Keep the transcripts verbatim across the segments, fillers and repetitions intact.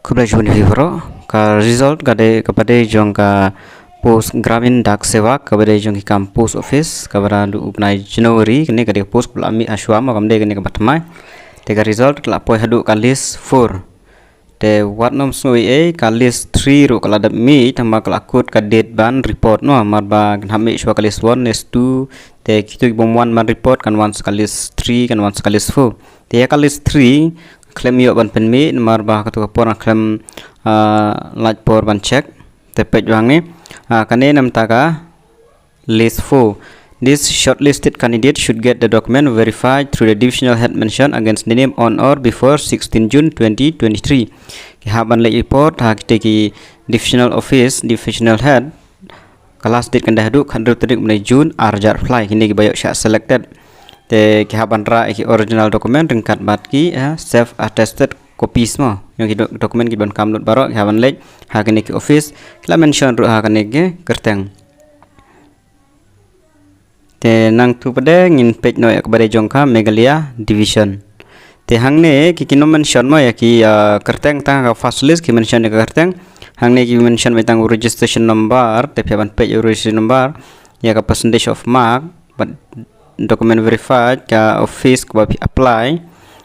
Khublei shibun ïa phi baroh. Ka result ka dei, kaba dei jong ka post Gramin Dak Sevak, kaba dei jong ki kam post office, kaba la duh u bnai January, kane ka dei ka post kaba la mih hashwa mo, kam dei kane kaba thymmai. Te ka result ka la poi haduh ka list four. Te wat nym sngew ei ei, ka list three ruh ka la dep mih, tangba ka la kut ka date ban report mo, namar ba kan hap mih shuwa ka list one, list two, te kito kibym wan ban report kan wan sa ka list three, kan wan sa ka list four. Te ïa ka list three khlem ïoh ban pynmih namar ba kato ka por nga khlem, ah, lait por ban check. Te peit hangne, ah, kane namar ka list four. This shortlisted candidate should get the document verified through the divisional head mentioned against the name on or before sixteen June twenty twenty-three. Ki hap ban leit report ha kita ki divisional office, divisional head. Ka last date kan dei haduh khathynriew tarik bnai June arhajar arphew lai. Kine kiba ïoh shah selected, te ki hap ban rah ïa ki original document ryngkat bad ki, eh, self attested copies mo. Ïa ki do-, document kiba donkam lut baroh ki hap ban leit ha kine ki office, ki la mention ruh ha kine ki kyrteng. Te nangta pat ngin peit noh ïa kaba dei jong ka Meghalaya Division. Te hangne ki, kim mention mo ïa ki, ah, kyrteng, tang ka first list ki mention ïa ka kyrteng. Hangne ki mention beit tang u registration number, te phi hap ban peit ïa u registration number, ïa ka percentage of mark, bad document verified, ka office kaba phi apply,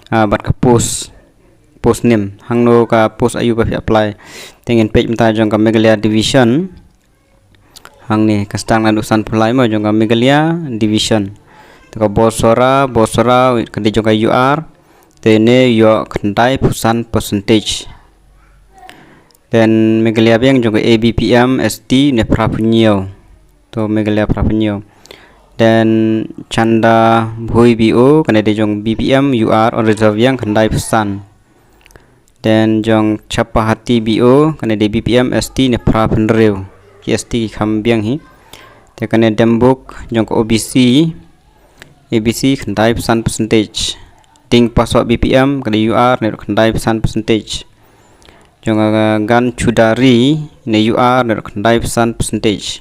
ah, bad ka post, post name. Hangno ka post aïu ba phi apply. Te ngin peit mynta jong ka Meghalaya Division. Hangne ka sdang naduh sanphew lai mo jong ka Meghalaya Division. Te ka Bawsora, Bawsora ka dei jong ka U R. Te une ïoh khyndaiphew san percentage. Then Meghalaya Bank jong ka A B P M S T une phraphew hynñiew. To Meghalaya phraphew hynñiew. Then Chanda Bhoi B O kane dei jong B P M U R unreserved ïa khyndaiphew san. Then jong Chapahati B O kane dei B P M S T une phraphew hynriew. Ki S T ki kham biang hi. Te kane Dembuk jong ka O B C, A B C khyndaiphew san percentage. Ding Paso B P M kane U R une ruh khyndaiphew san percentage. Jong ka Gan Chudari une U R une ruh khyndaiphew san percentage.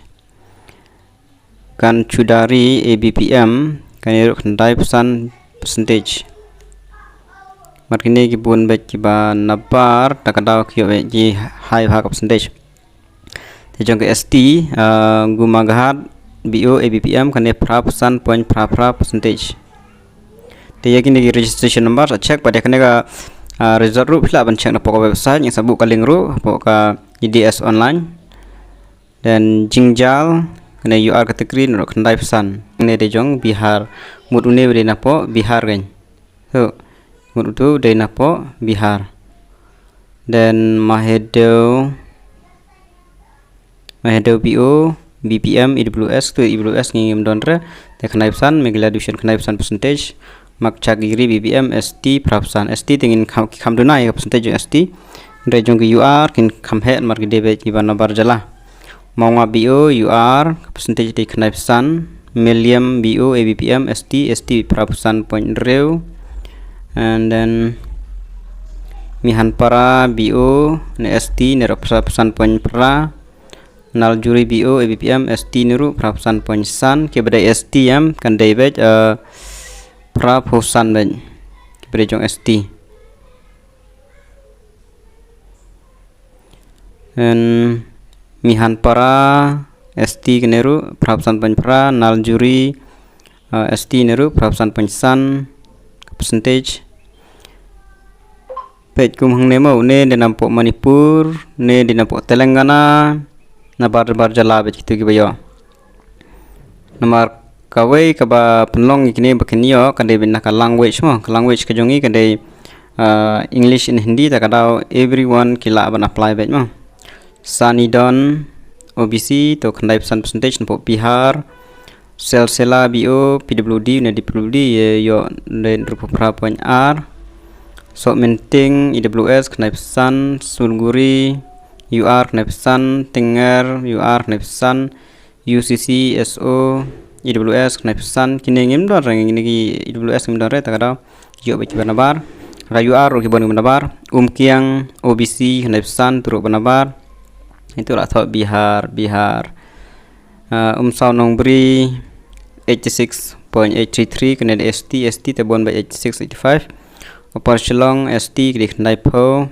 Gan Chudari A B P M kane ruh khyndaiphew san percentage. Mar kine ki bun beit kiba nabar, ta ka daw ki ïoh beit ki high ha ka percentage. Te jong ka S T, ah, Gumaghat B O A B P M kane phraphew san point phra phra percentage. Te ïa kine ki registration number sa check pat ïa kane ka, ah, result ruh phi lah ban check na pok ka website, ngin sa buh ka link ruh pok ka E D S online. Then Jingjal kane U R category une ruh khyndaiphew san. Une dei jong Bihar. Mut une dei na pok Bihar kan. So mut utu dei na pok Bihar. Then Mahadev, Mahadev B O, B P M, E W S, to E W S ngim don re. Te khyndaiphew san, Meghalaya Division khyndaiphew san percentage. Makchagiri B P M, S T phraphew san. S T te ngin kham, kham duna ïa ka percentage jong S T. Hynrei jong ki U R kin kham heh namar ki dei beit kiba nabar jylla. Mawngap B O U R ka percentage dei khyndaiphew san. Mylliem B O A B P M S T, S T phraphew san point hynriew. And then Mihanpara B O ne S T une ruh phraphew san point phra. Naljuri B O A B P M S T une ruh phraphew san point san. Kiba dei S T em kan dei beit, eh, phraphew san beit. Kiba dei jong S T. Then Mihanpara S T kane ruh phraphew san point phra, Naljuri, uh, S T une ruh phraphew san point san percentage. Peit kum hangne mo, une dei na pok Manipur, une dei na pok Telangana, nabar bar jylla beit kito kiba ïoh. Namar kawei kaba pynlong ïa kine ba kin ïoh ka dei beit na ka language mo, ka language ka jong ngi ka dei, ah, English and Hindi, ta ka daw everyone ki lah ban apply beit mo. Sanidon O B C to khyndaiphew san percentage na pok Bihar. Silsila B O P W D une D P W D ïoh dei hynriewphew phra point ar. Sohmynting E W S khyndaiphew san, Siliguri U R khyndaiphew san, Tinger U R khyndaiphew san, U C C, S O, E W S khyndaiphew san, kine ngim don re, kine ki E W S ngim don re, ta ka daw ïoh beit kiba nabar. Ka U R ruh ki bun kiba nabar. Umkiang O B C khyndaiphew san, tu ruh ba nabar. Itu la thoh Bihar, Bihar. Uh, Umsaw Nongbri eighty six point eight three three, kane dei S T, S T te bun beit eighty six, eighty five. Upper Shillong S T ki dei khyndaiphew.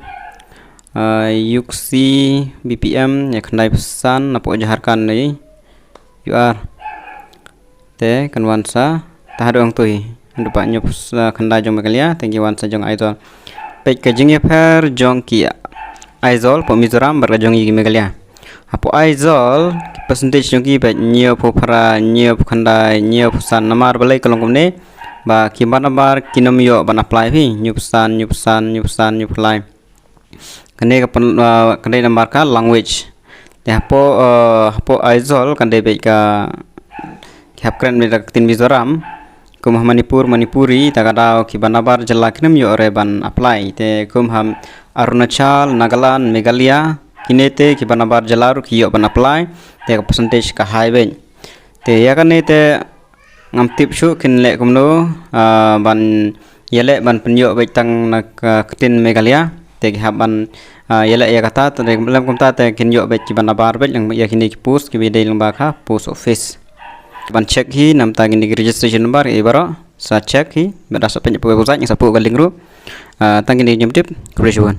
uh, Yuksi B P M ïa khyndai phew san napoh Jharkhand ne. U R te kan wan sa ta haduh hangtei haduh pat hynñiew phew khyndai jong Meghalaya te ki wan sa jong Aizawl. Peit ka jingïapher jong ki Aizawl hapoh Mizoram bad ka jong ki Meghalaya. Hapoh Aizawl ki percentage jong ki peit hynñiew phew phra, hynñiew phew khyndai, hynñiew phew san, namar balei ka long kumne? Ba ki bar nambar kim ïoh ban apply phi, hynñiew phew san, hynñiew phew san, hynñiew phew san, hynñiew phew lai. Kane ka pyn, uh, kane nambar ka language. Te hapoh, uh, hapoh Aizawl kane beit ka ki hap kren beit da ka ktien Mizoram. Kum ha Manipur, Manipuri, ta ka daw ki bar nambar jylla kim ïoh re ban apply. Te kum ha Arunachal, Nagaland, Meghalaya, kine te ki bar nambar jylla ruh ki ïoh ban apply. Te ka percentage ka high beit. Te ïa kane te ngam tip shuh kin leh kumno, ah, ban ïaleh ban pynïoh beit tang na ka ktien Meghalaya. Te ki hap ban, ah, ïaleh ïa kata, te lem kumta te kin ïoh beit ki bar nambar beit lang ïa kine ki post kiba dei lyngba ka post office. Ban check hi namar ta kine ki registration number ïa baroh sa check hi, bad da sa pynïoh poi website, sa pynïoh ka link ruh. Ah, tang kine ki jingtip, khublei shibun.